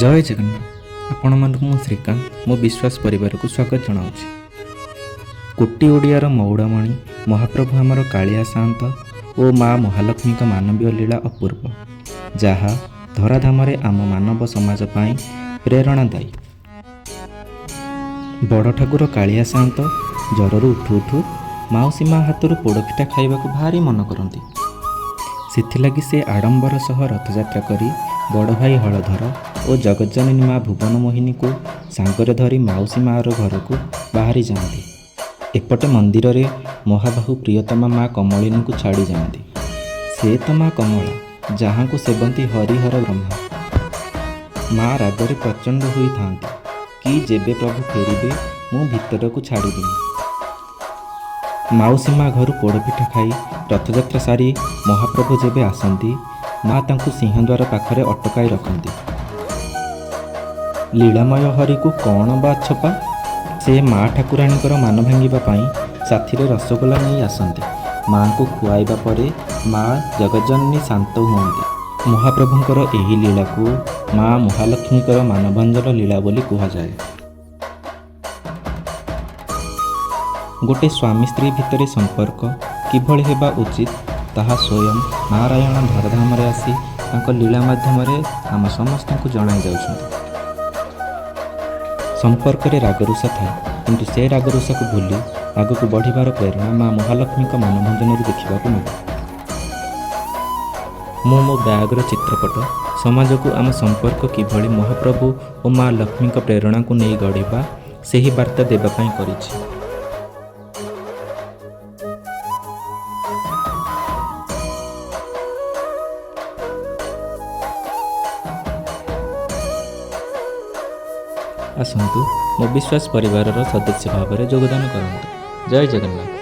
ଜୟ ଜଗନ୍ନାଥ। ଆପଣମାନଙ୍କୁ ମୁଁ ଶ୍ରୀକାନ୍ତ ମୋ ବିଶ୍ୱାସ ପରିବାରକୁ ସ୍ୱାଗତ ଜଣାଉଛି। କୋଟି ଓଡ଼ିଆର ମଉଡ଼ମଣି ମହାପ୍ରଭୁ ଆମର କାଳିଆ ସାଆନ୍ତ ଓ ମା ମହାଲକ୍ଷ୍ମୀଙ୍କ ମାନବୀୟ ଲୀଳା ଅପୂର୍ବ, ଯାହା ଧରାଧାମରେ ଆମ ମାନବ ସମାଜ ପାଇଁ ପ୍ରେରଣାଦାୟୀ। ବଡ଼ ଠାକୁର କାଳିଆ ସାଆନ୍ତ ଜ୍ୱରରୁ ଉଠୁ ଉଠୁ ମାଉସୀ ମା ହାତରୁ ପୋଡ଼ପିଠା ଖାଇବାକୁ ଭାରି ମନ କରନ୍ତି। ସେଥିଲାଗି ସେ ଆଡ଼ମ୍ବର ସହ ରଥଯାତ୍ରା କରି ବଡ଼ ଭାଇ ହଳଧର ଓ ଜଗଜ୍ଜନନୀ ମା ଭୁବନ ମୋହିନୀକୁ ସାଙ୍ଗରେ ଧରି ମାଉସୀ ମାଆର ଘରକୁ ବାହାରି ଯାଆନ୍ତି। ଏପଟେ ମନ୍ଦିରରେ ମହାବାହୁ ପ୍ରିୟତମା ମା କମଳିନୀଙ୍କୁ ଛାଡ଼ି ଯାଆନ୍ତି। ସେ ତ ମା କମଳା, ଯାହାଙ୍କୁ ସେବନ୍ତି ହରିହର ବ୍ରହ୍ମା। ମା ରାଗରେ ପ୍ରଚଣ୍ଡ ହୋଇଥାନ୍ତି କି ଯେବେ ପ୍ରଭୁ ଫେରିବେ ମୁଁ ଭିତରକୁ ଛାଡ଼ିବିନି। ମାଉସୀ ମା ଘରୁ ପୋଡ଼ପିଠା ଖାଇ ରଥଯାତ୍ରା ସାରି ମହାପ୍ରଭୁ ଯେବେ ଆସନ୍ତି, ମା ତାଙ୍କୁ ସିଂହଦ୍ୱାର ପାଖରେ ଅଟକାଇ ରଖନ୍ତି। ଲୀଳାମୟ ହରିକୁ କ'ଣ ବା ଛପା? ସେ ମା ଠାକୁରାଣୀଙ୍କର ମାନ ଭାଙ୍ଗିବା ପାଇଁ ସାଥିରେ ରସଗୋଲା ନେଇ ଆସନ୍ତି। ମାଙ୍କୁ ଖୁଆଇବା ପରେ ମା ଜଗଜ୍ଜନନୀ ଶାନ୍ତ ହୁଅନ୍ତି। ମହାପ୍ରଭୁଙ୍କର ଏହି ଲୀଳାକୁ ମା ମହାଲକ୍ଷ୍ମୀଙ୍କର ମାନଭଞ୍ଜନ ଲୀଳା ବୋଲି କୁହାଯାଏ। ଗୋଟେ ସ୍ୱାମୀ ସ୍ତ୍ରୀ ଭିତରେ ସମ୍ପର୍କ କିଭଳି ହେବା ଉଚିତ, ତାହା ସ୍ୱୟଂ ନାରାୟଣ ଧରାଧାମରେ ଆସି ତାଙ୍କ ଲୀଳା ମାଧ୍ୟମରେ ଆମ ସମସ୍ତଙ୍କୁ ଜଣାଇ ଯାଉଛନ୍ତି। ସମ୍ପର୍କରେ ରାଗରୁଷା ଥାଏ, କିନ୍ତୁ ସେ ରାଗରୁଷାକୁ ଭୁଲି ଆଗକୁ ବଢ଼ିବାର ପ୍ରେରଣା ମା ମହାଲକ୍ଷ୍ମୀଙ୍କ ମାନଭଞ୍ଜନରୁ ଦେଖିବାକୁ ମିଳେ। ମୁଁ ମୋ ବ୍ୟାଗର ଚିତ୍ରପଟ ସମାଜକୁ ଆମ ସମ୍ପର୍କ କିଭଳି ମହାପ୍ରଭୁ ଓ ମା ଲକ୍ଷ୍ମୀଙ୍କ ପ୍ରେରଣାକୁ ନେଇ ଗଢ଼ିବା, ସେହି ବାର୍ତ୍ତା ଦେବା ପାଇଁ କରିଛି। ଆସନ୍ତୁ, ମୋ ବିଶ୍ୱାସ ପରିବାରର ସଦସ୍ୟ ଭାବରେ ଯୋଗଦାନ କରନ୍ତୁ। ଜୟ ଜଗନ୍ନାଥ।